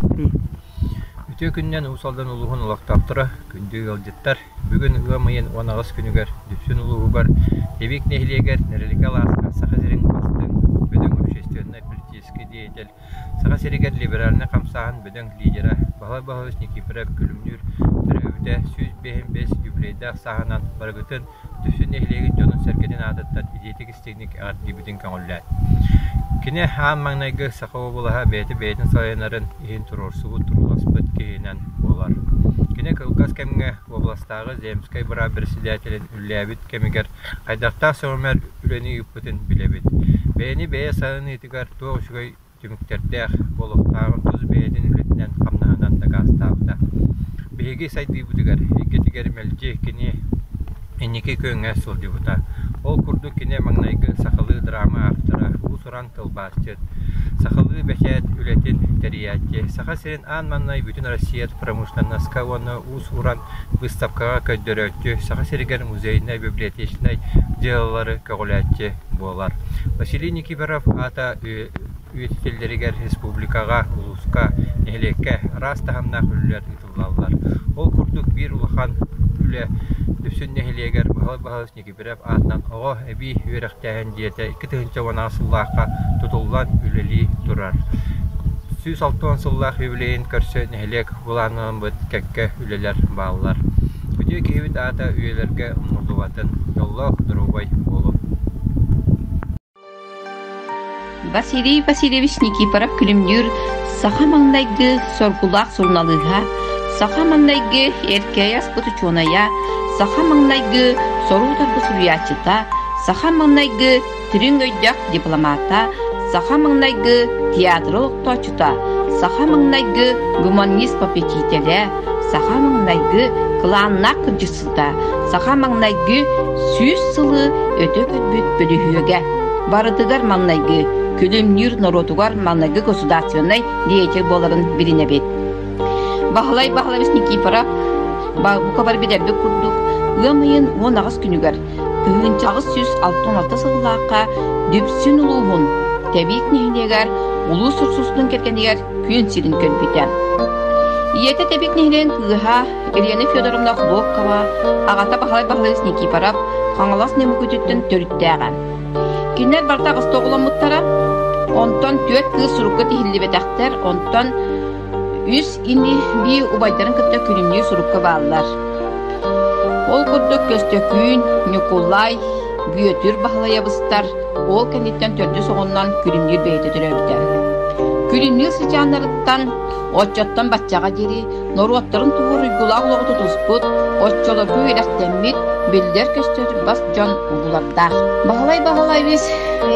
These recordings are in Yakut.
Үтүө күнүнэн Уус Алдан улууһун олохтоохторо, күндү ыалдьыттар! Бүгүн ыам ыйын 18 күнүгэр Дүпсүн улууһугар Тэбиик нэһилиэгэр Нэрэликэ алааска Саха сирин бастыҥ, бөдөҥ общественнай-политическай деятель, Саха сиригэр либеральнай хамсааһын бөдөҥ лидера Баһылай Баһылович Никифоров Күлүмнүүр төрөөбүтэ 155 юбилейдаах сааһынан барыгытын Дүпсүн нэһилиэгин дьонун-сэргэтин аатыттан итиитик-истиҥник эҕэрдиибитин көҥүллээн. Кини аан маҥнайгы саха уобалаһа бэйэтэ бэйэтин салайынарын иһин туруорсубут, турууласпыт киһинэн буолар. Кини кылгас кэмҥэ уобаластааҕы земскэй быраап председателин үлэлээбит кэмигэр хайдахтаах сөҕүмэр үлэни ыыппытын билэбит. Бэйэни бэйэ салайыныытыгар туох үчүгэй түмүктэрдээх буолуохтааҕын тус бэйэтин үлэтинэн хамнаһынан дакаастаабыта. Биһиги сайдыыбытыгар, эйгэтигэр мэлдьи кини инники күөҥҥэ сылдьыбыта. Ол курдук кини маҥнайгы сахалыы драма автора, уус-уран тылбаасчыт, сахалыы бэчээт үлэтин тэрийээччи, Саха сирин аан маҥнай бүтүн Россия промышленноска уонна уус-уран быыстапкаҕа көрдөрөөччү, Саха сиригэр музейнай, библиотечнай дьыалалары көҕүлээччи буолар. Василий Никифоров аата үйэтитиллэригэр республикаҕа, улууска, нэһилиэккэ араас таһымнаах үлэлэр ыытыллаллар. Ол курдук биир улахан үлэ Дүпсүн нэһилиэгэр Баһылай Баһылович Никифоров аатынан оҕо эбии үөрэхтээһин дьиэтэ 2010 сыллаахха тутуллан үлэлии турар. 160 сыллаах юбилейын көрсө нэһилиэк былааннаммыт кэккэ үлэлэр бааллар. Үтүө киһибит аата үйэлэргэ умнуллубатын, дьоллоох доруобай буолун. Василий Васильевич Никифоров-Күлүмнүүр саха маҥнайгы соргулаах суруналыыһа, саха маҥнайгы эркээйи аспыт учуонайа, саха маҥнайгы сору утарбыт суруйааччыта, саха маҥнайгы Дириҥ өйдөөх дипломата, саха маҥнайгы театр олохтооччута, саха маҥнайгы гуманист попечителэ, саха маҥнайгы кылааннаах кырдьыксыта, саха маҥнайгы 100 сылы өтө көрбүт бөлүһүөгэ. Барытыгар маҥнайгы Күлүмнүүр норуотугар маҥнайгы государственнай деятель буоларын билинэбит. Баһылай Баһылович Никифоров бука бары билэрбит курдук, ыам ыйын 18 күнүгэр 1866 сыллаахха Дүпсүн улууһун Тэбиик нэһилиэгэр улуус сурсуутун кэргэнигэр күн сирин көрбүтэ. Ийэтэ Тэбиик нэһилиэгин кыыһа Елена Федоровна Охлопкова, аҕата Баһылай Баһылайыс Никифоров Хаҥалас Нөмүгүтүттэн төрүттээҕэ. Кинилэр барыта аҕыста оҕоломмуттара, онтон түөрт кыыс сурукка тиһиллибэтэхтэр, онтон Үс ини-бии убайдарын кытта күлүмнүү сурукка бааллар. Ол курдук Көстөкүүн, Ньукулай, Бүөтүр Баһылайабыстар ол кэнниттэн төрдүс оҕоннон Күлүмнүүр бэйэтэ төрөөбүтэ. Күлүмнүүр сыдьааннарыттан оччоттон баччаҕа диэри норуоттарын туһугар уйгулаах олоҕу тутуспут, оччолорго үөрэхтэммит, биллэр-көстөр бас дьон угулардаах. Баһылай Баһылайабыс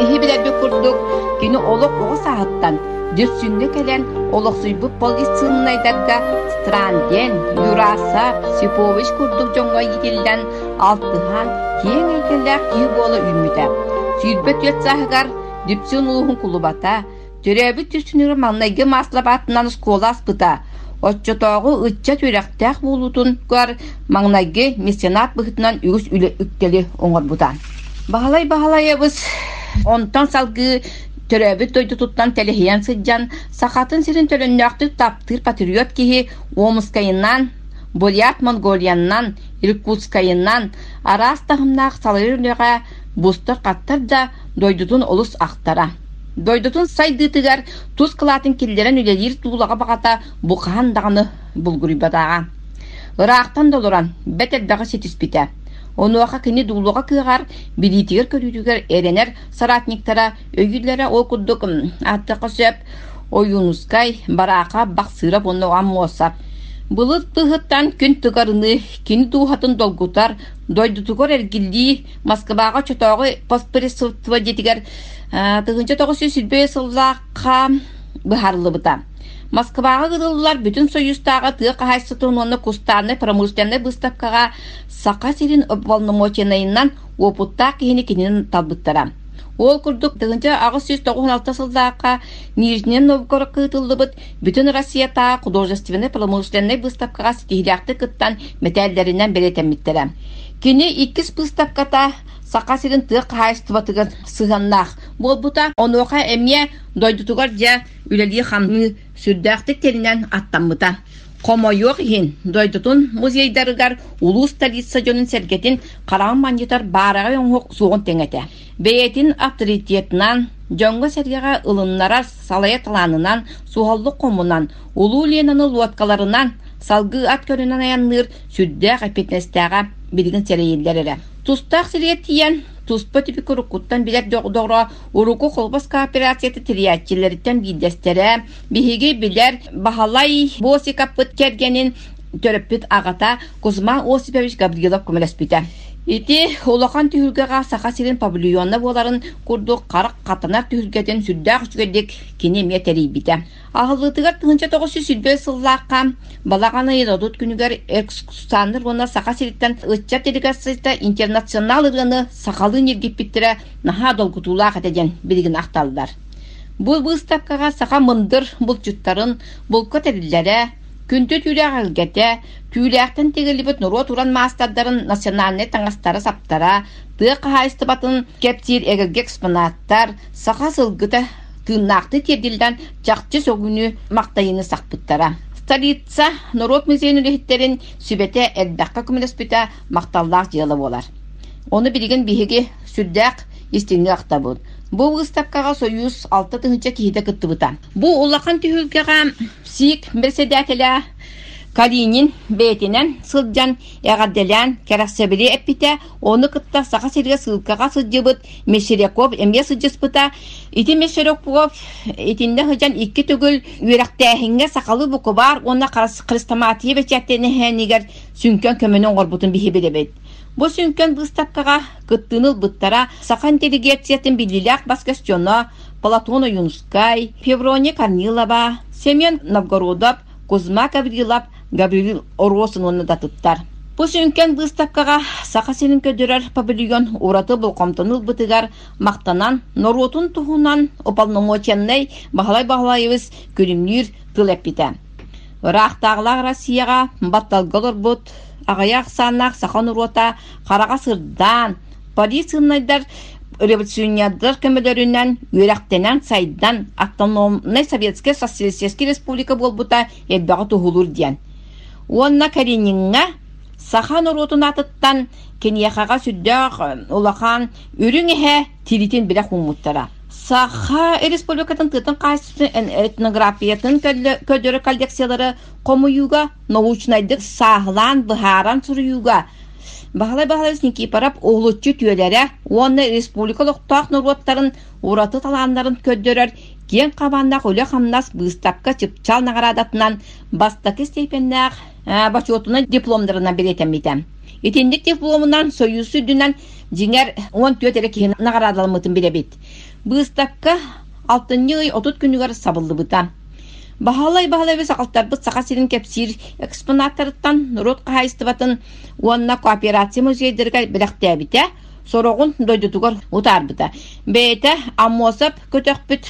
иһи билэрбит курдук, кини олох оҕо сааһыттан Дүпсүҥҥэ кэлэн олохсуйбут полицейнайдарга Странден, Юрасов, Сипович курдук дьоҥҥо иитиллэн, алтыһан, киэҥ эйгэлээх киһи буола үүммүтэ. 24 сааһыгар Дүпсүн улууһун кулубата, төрөөбүт Дүпсүнүгэр маҥнайгы маслобаатынан оскуола аспыта. Оччотооҕу ыччат үөрэхтээх буолуутугар маҥнайгы меценат быһыытынан үгүс үлэ үктэли оҥорбута. Баһылай Баһылайабыс онтон салгыы Төрөөбүт дойдутуттан тэлэһийэн сылдьан, Сахатын сирин төлөннөөхтүк таптыыр патриот киһи Омскайынан, Бурят Монголиянан, Иркутскайынан араас таһымнаах салайар үлэҕэ бустар-хаттар да дойдутун олус ахтара. Дойдутун сайдыытыгар тус кылаатын киллэрэн үлэлиир туулаҕа баҕата бу хаһан даҕаны булгуруйбатаҕа. Ыраахтан да олорон, бэрт элбэҕи ситиспитэ. Онуоха кини дуулаҕа кыаҕар, билиитигэр-көрүүтүгэр эрэнэр соратниктара өйүүллэрэ ол курдук ааттыахха сөп Ойуунускай, Бараахап, Бахсыырап уонна Аммосов. Былыт быыһыттан күн тыгарыныы кини дууһатын долгутар, дойдутугар эргиллии Москваҕа оччотооҕу постпредство дьиэтигэр 1925 сыллаахха быһаарыллыбыта. Москваҕа ыытыллар Бүтүн Союзтааҕы тыа хаһаайыстыбатын уонна кустааннай промышленнай быыстапкаҕа Саха сирин уполномоченнайынан уопуттаах киһини кинини талбыттара. Ол курдук 1896 сыллаахха Нижний Новгородка ыытыллыбыт Бүтүн Россиятааҕы художественнай-промышленнай быыстапкаҕа ситиһиилээхтик кыттан мэтээллэринэн бэлиэтэммиттэрэ. Кини иккис быыстапката Саха сирин тыа хаһаайыстыбатыгар сыһыаннаах буолбута. Онуоха эмиэ дойдутугар дьэ үлэлии-хамныы сүрдээхтик тэринэн аттаммыта. Хомойуох иһин, дойдутун музейдарыгар улуу столица дьонун-сэргэтин хараҕын манньытар баараҕай оҥоһук суоҕун тэҥэ этэ. Бэйэтин авторитетынан, дьоҥҥо-сэргэҕэ ылыннарар салайар талаанынан, суһаллык хомунан, улуу Ленаны лодкаларынан салгыы ат көлөнөн айанныыр сүрдээх эппиэтинэстээҕэ билигин сэрэйиллэр эрэ. Тустаах сиригэр тиийэн, туспа түбүк уруккуттан билэр доҕоро урукку Холбос кооперацията тэрийээччилэриттэн биирдэстэрэ, биһиги билэр Баһылай Босикаппыт кэргэнин төрөппүт аҕата Кузьма Осипович Гаврилов көмөлөспүтэ. Ити улахан түһүлгэҕэ Саха сирин павильона буоларын курдук харах хатанар түһүлгэтин сүрдээх үчүгэйдик кини эмиэ тэрийбитэ. Аһыллыытыгар 1920 сыллаахха балаҕан ыйын 30 күнүгэр экскурсаннар уонна Саха сириттэн ыччат делегацията интернационал ырыаны сахалыы ньиргиппиттэрэ наһаа долгутуулаах этэ диэн билигин ахталлар. Бу быыстапкаҕа саха мындыр булчуттарын булка тэриллэрэ, күндү түүлээх элгэтэ, түүлээхтэн тигиллибит норуот уран маастардарын национальнай таҥастара-саптара, тыа хаһаайыстыбатын кэпсиир эгэлгэ экспонаттар, саха сылгыта тыыннаахтыы тиэрдиллэн чахчы сөҕүүнү-махтайыыны сахпыттара. Столица норуот музейын үлэһиттэрин сүбэтэ элбэххэ көмөлөспүтэ махталлаах дьыала буолар. Ону билигин биһиги сүрдээх истиҥник ахтабыт. Бу быыстапкаҕа Союз 6000 киһитэ кыттыбыта. Бу улахан түһүлгэҕэ СИК бэрэссэдээтэлэ Калинин бэйэтинэн сылдьан эҕэрдэлээн кэрэхсэбили эппитэ, ону кытта Саха сиригэр сыылкаҕа сылдьыбыт Мещеряков эмиэ сылдьыспыта. Ити Мещеряков итиннэ сылдьан икки төгүл үөрэхтээһиҥҥэ сахалыы букубаар уонна хрестоматия бэчээттэнэһээнигэр сүҥкэн көмөнү оҥорбутун биһи билэбит. Бу сүҥкэн быыстапкаҕа кыттыыны ылбыттара саха интеллигенциятын биллиилээх бас-көс дьоно Платон Ойуунускай, Феврония Корнилова, Семен Новгородов, Кузьма Гаврилов, Гаврил Оросин уонна да атыттар. Бу сүҥкэн быыстапкаҕа Саха сирин көрдөрөр павильон ураты болҕомтону ылбытыгар махтанан, норуотун туһунан уполномоченнай Баһылай Баһылайабыс Күлүмнүүр тыл эппитэ. Ыраахтааҕылаах Россияҕа батталга олорбут аҕыйах ахсааннаах саха норуота хараҕа сырдаан, полицейнайдар революционердар көмөлөрүнэн үөрэхтэнэн сайдан автономнай Советскай Социалистическай Республика буолбута элбэҕи туһулуур диэн. Уонна Калиниҥҥа саха норуотун аатыттан киниэхэҕэ сүрдээх улахан үрүҥ эһэ тиритин бэлэх ууммуттара. Саха Республикатын тыатын хаһаайыстыбатын этнографиятын көрдөрөр коллекциялары хомуйууга, научнайдык сааһылаан быһааран суруйууга Баһылай Баһылайабыс Никифоров уһулуччу үтүөлэрэ уонна республика олохтоох норуоттарын ураты талааннарын көрдөрөр киэҥ хабааннаах үлэ-хамнас быыстапка чыпчаал наҕараадатынан бастакы степеннээх бочуотунай дипломнарынан бэлиэтэммитэ. Итинник дипломунан Союз үрдүнэн дьиҥэр 14 эрэ киһи наҕараадаламмытын билэбит. Быыстапка алтынньы ый 30 күнүгэр сабыллыбыта. Баһылай Баһылайабыс аҕалтарбыт Саха сирин кэпсиир экспонаттарыттан норуот хаһаайыстыбатын уонна кооперация музейдарыгар бэлэхтээбитэ, сороҕун дойдутугар утаарбыта. Бэйэтэ Аммосов көтөхпүт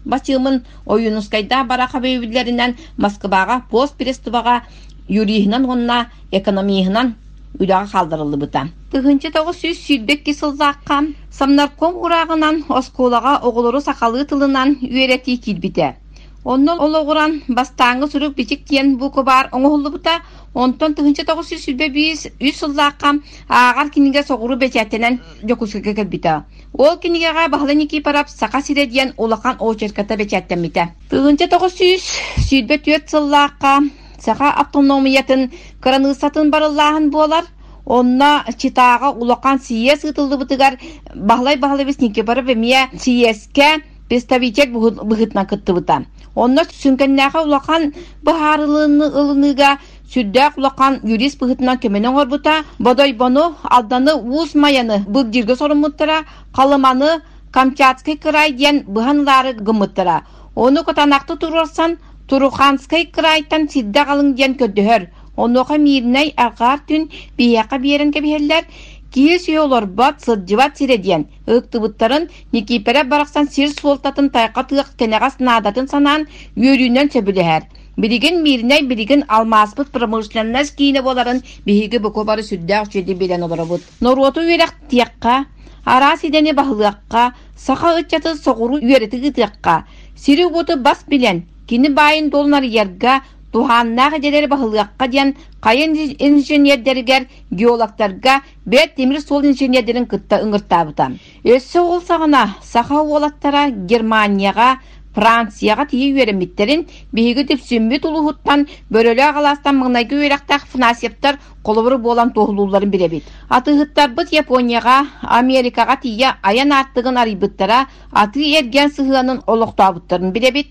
бачыымын Ойуунускайдаах Барахов өйөбүллэринэн Москваҕа постпредствоҕа юриһынан уонна экономиһынан үлэҕэ хаалларыллыбыта. 1922 сыллаахха Совнарком урааҕынан оскуолаҕа оҕолору сахалыы тылынан үөрэтии киирбитэ. Онно олоҕуран бастааҥҥы сурук-бичик диэн букубаар оҥоһуллубута, онтон 1925 үс сыллаахха ааҕар кинигэ соҕуруу бэчээттэнэн Дьокуускайга кэлбитэ. Ол кинигэҕэ Баһылай Никифоров «Саха сирэ» диэн улахан очерката бэчээттэммитэ. 1924 сыллаахха Саха автономиятын кыраныыссатын барыллааһын буолар. Онно Читаҕа улахан сийиэс ыытыллыбытыгар Баһылай Баһылайабыс Никифоров эмиэ сийиэскэ представитель быһыытынан кыттыбыта. Онно сүҥкэннээхи улахан быһаарылыыны ылыныыга сүрдээх улахан юрист быһыытынан көмөнү оҥорбута. Бодойбону, Алданы, Уус Майаны былдьыырга соруммуттара, Халыманы Камчатский кыраай диэн быһан ылаары гыммыттара. Ону кытаанахтык туруорсан, Туруханскай кыраайтан сирдэ аҕалыҥ диэн көрдөһөр. Онуоха Миирнэй арҕаар түн биһиэхэ биэрэн кэбиһэллэр, киһи сүөһү олорбот, сылдьыбат сирэ диэн ыһыктыбыттарын Никииппэрэп барахсан сир суолтатын тайҕа тыах кэнэҕэс наадатын санаан үөрүүнэн сөбүлэһэр. Билигин Миирнэй билигин алмааспыт промышленность киинэ буоларын биһиги бука бары сүрдээх үчүгэйдик билэн олоробут. Норуоту үөрэхтиэххэ, Араас идэни баһылыахха, саха ыччаты соҕуруу үөрэтик ыытыахха, сири-уоту бас билэн, кини баайын-дуолун арыйарга, туһааннаах идэлэри баһылыахха диэн хайа инженердэригэр, геологтарга, бэт тимир суол инженердэрин кытта ыҥыртаабыта. Өссө ол саҕана саха уолаттара Германияҕа, Францияҕа тиийэ үөрэммиттэрин биһиги Дүпсүммүт улууһуттан Бөрөлөөх алаастан маҥнайгы үөрэхтээх Афанасьевтар холобур буолан туоһулуулларын билэбит. Атыыһыттарбыт Японияҕа, Америкаҕа тиийэ айан аартыгын арыйбыттара, атыы-эргиэн сыһыанын олохтообуттарын билэбит.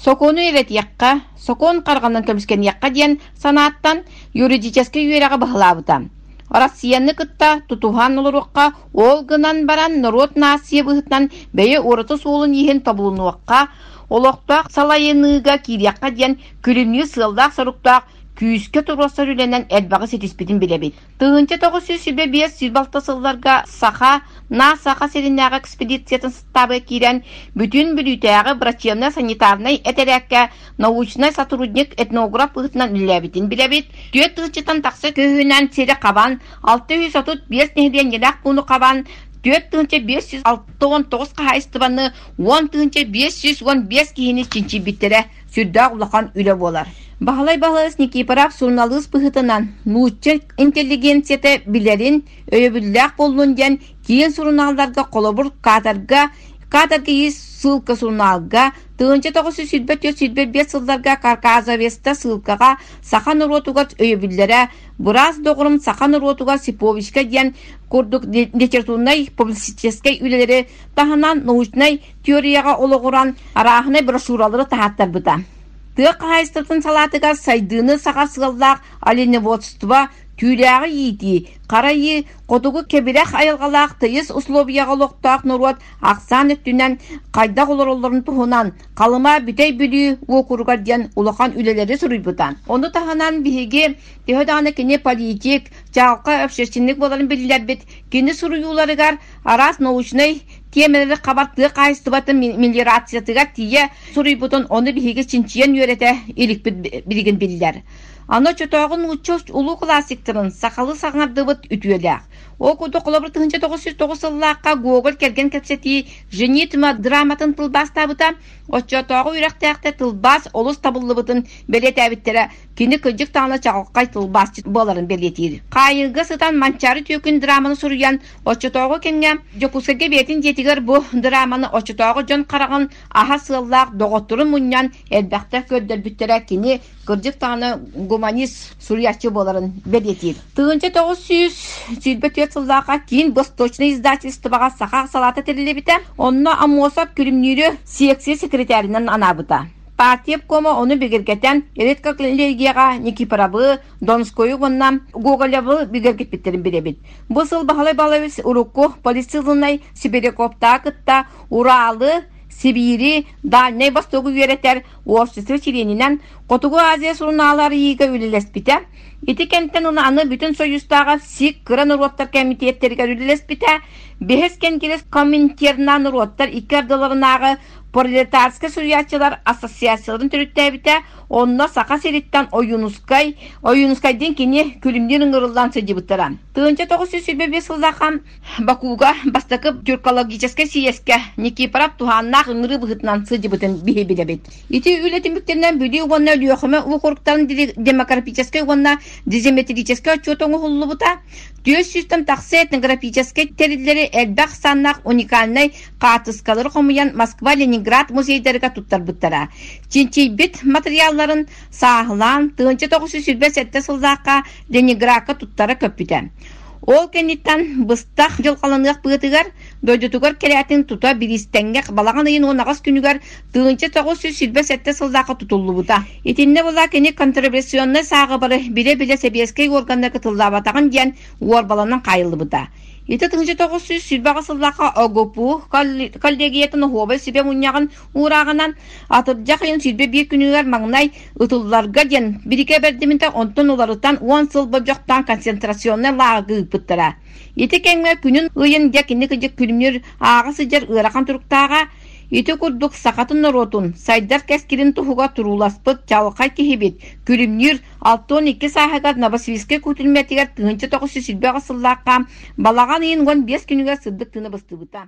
Сокуону үөрэтиэххэ, сокуон хараҕынан көмүскэниэххэ диэн санааттан юридическай үөрэҕи баһылаабыта. Россияны кытта тутуһан олоруохха, ол гынан баран норуот нация быһыытынан бэйэ ураты суолун-ииһин тобулунуохха, олохтоох салайыныыга киириэххэ диэн күлүмнүүр сыаллаах-соруктаах күүскэ туруорсар үлэнэн элбэҕи ситиспитин билэбит. 1925 сүүс сылларга Саха, на Саха сиринээҕи экспедициятын састаабыгар киирэн, бүтүн Бүлүүтээҕи врачебнай-санитарнай этэрээккэ научнай сотрудник этнограф быһыытынан үлэлээбитин билэбит. Түөрт тыһыынчаттан тахса көһүүнэн сири хабан, 635 нэһилиэнньэлээх пууну хабан, 4569 хаһаайыстыбаны 10 515 киһини чинчийбиттэрэ сүрдээх улахан үлэ буолар. Баһылай Баһылайыс Никифоров суруналыыс быһыытынан нуучча интеллигенцията билэрин, өйөбүллээх буоллун диэн киин сурунаалларга холобур кадрга Кадрга есть ссылка сурунаалга 1924-25 сылларга Карказовеста ссылкаҕа саха норуотугар өйөбүллэрэ быраас доҕорум саха норуотугар Сиповичка диэн курдук литературнай публицистическай үлэлэри таһынан научнай теорияҕа олоҕуран арааһынай брошюралары таһааттарбыта. Тыа хаһаайыстыбатын салаатыгар сайдыыны саҕар сыаллаах оленеводство, түүлээҕи иитии, хара ии, хотугу кэбирэх айылҕалаах тыйыс условияҕа олохтоох норуот ахсаан өттүнэн хайдах олороллорун туһунан Халыма Бүтэй Бүлүү уокуругар диэн улахан үлэлэри суруйбута. Ону таһынан биһиги төһө даҕаны кини политик, чаҕылхай общественник буоларын биллэрбит, кини суруйууларыгар араас научнай тиэмэлэри хабар тыа хаһаайыстыбатын мелиорациятыгар тиийэ суруйбутун ону биһиги чинчийэн үөрэтэ иликпит билигин биллэр. Аны оччотооҕу нуучча улуу классиктарын сахалыы саҥардыбыт үтүөлээх. Ол курдук холобур 1909 сыллаахха Гоголь кэргэн кэпсэтии «Женитьба» драматын тылбаастаабыта. Оччотооҕу үөрэхтээхтэр тылбаас олус табыллыбытын бэлиэтээбиттэрэ кини кырдьык даҕаны чаҕылхай тылбаасчыт буоларын бэлиэтиир. Хаайыыга сытан Манчаары түөкүн драманы суруйан, оччотооҕу кэмҥэ Дьокуускайга бэйэтин дьиэтигэр бу драманы оччотооҕу дьон хараҕын аһа сыаллаах доҕотторун мунньан элбэхтэ көрдөрбүттэрэ кини кырдьык даҕаны гуманист суруйааччы буоларын бэлиэтиир. 1924 сыллаахха Киин Восточнай издательствоҕа саха салаата тэриллибитэ. Онно Аммосов Күлүмнүүрү секция секретарынан анаабыта. Партия обкома ону бигэргэтэн, редколлегияҕа Никифоровы, Донскойу уонна Гоголевы бигэргэппиттэрин билэбит. Бу сыл Баһылай Балович урукку политсыылынай Сибиряковтааҕы кытта Уралы, Сибиири, Дальнай Востогу үөрэтэр общество чилиэнинэн Хотугу Азия сурунаала арыйыыга үлэлэспитэ. Ити кэмтэн ыла аны Бүтүн Союзтааҕы СИК кыра норуоттар кэмитиэттэригэр үлэлэспитэ. Бэһис Кэнгириэс Коминтерна норуоттар икки ардыларынааҕы пролетарскай суруйааччылар ассоциацияларын төрүттээбитэ. Онно Саха сириттэн Ойуунускай, Ойуунускайдыын кини күлүмнүүр ыҥырыллан сылдьыбыттара. 1925 сыллаахха Бакуга бастакы тюркологическай сийиэскэ Никифоров туһааннаах ыҥырыы быһыытынан сылдьыбытын биһи билэбит. Ити үлэ түмүктэринэн Бүлүү уонна Өлүөхүмэ уокуруктарын демографическай уонна дизометрическай отчуота оҥоһуллубута. 400-тэн тахса этнографическай тэриллэри элбэх ахсааннаах уникальнай хаартыскалары хомуйан Москва, Ленинград музейдарыгар туттарбыттара. Чинчийбит матырыйаалларын сааһылаан 1927 сыллаахха Ленинградка туттара көппүтэ. Ол кэнниттэн быстах дьылҕаланыах быатыгар дойдутугар кэлээтин тута бириистэҥҥэ балаҕан ыйын 18 күнүгэр 1927 сыллаахха тутуллубута. Итиннэ була кини контрреволюционнай сааҕыбары билэ-билэ сэбиэскэй уорганнарга тыллаабатаҕын диэн уорбаланан хаайыллыбыта. Ити 1928 сыллаахха ОГПУ коллегиятын оһуобай сүбэ мунньаҕын уурааҕынан атырдьах ыйын 21 күнүгэр маҥнай ытылларга диэн биригэ бэрдимитэ онтон уларытан 10 сыл болдьохтоон концентрационнай лааҕырга ыыппыттара. Ити кэмҥэ күнүн ыйын дьэ кини кыдьык күлүмнүүр ааҕа сылдьар ыарахан туруктааҕа. Ити курдук сахатын норуотун сайдар кэскилин туһугар турууласпыт чаҕылхай киһибит Күлүмнүүр 62 сааһыгар Новосибирскай күүтүлмэтигэр 1928 сыллаахха балаҕан ыйын 15 күнүгэр сырдык тыына быстыбыта.